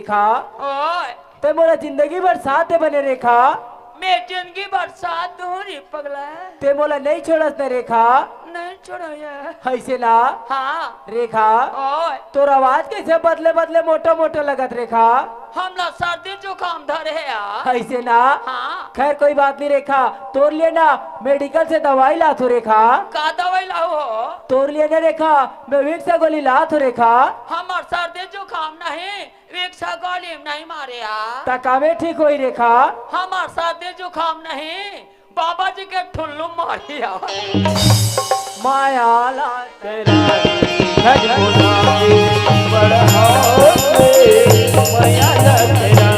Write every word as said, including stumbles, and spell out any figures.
था। ओए। ते मोला जिंदगी भर साथ दे बने रेखा। मैं जिंदगी भर साथ दूं रे पगला। ते मोला नहीं छोड़स न रेखा। नहीं छोड़ो यार। ऐसे ना। हाँ। रेखा। ओए। तोर आवाज कैसे बदले बदले मोटो मोटो लगत रेखा। हमला सर्दी जुकाम धरे यार। ऐसे ना। हाँ। खैर कोई बात नहीं रेखा। तोर लिए ना मेडिकल से दवाई लात हो रेखा। का दवाई लाओ हो? तोर लिए ना रेखा, मैं विक्स गोली लात हो रेखा। हमर सर्दी जुकाम नहीं, विक्स गोली नहीं मारे यार। त कामे ठीक होई रेखा। हमर सर्दी जुकाम नहीं, बाबा जी के ठुल्लू मारी यार। माया ला तेरा घर बुलावे, बड़ा होवे, माया ला तेरा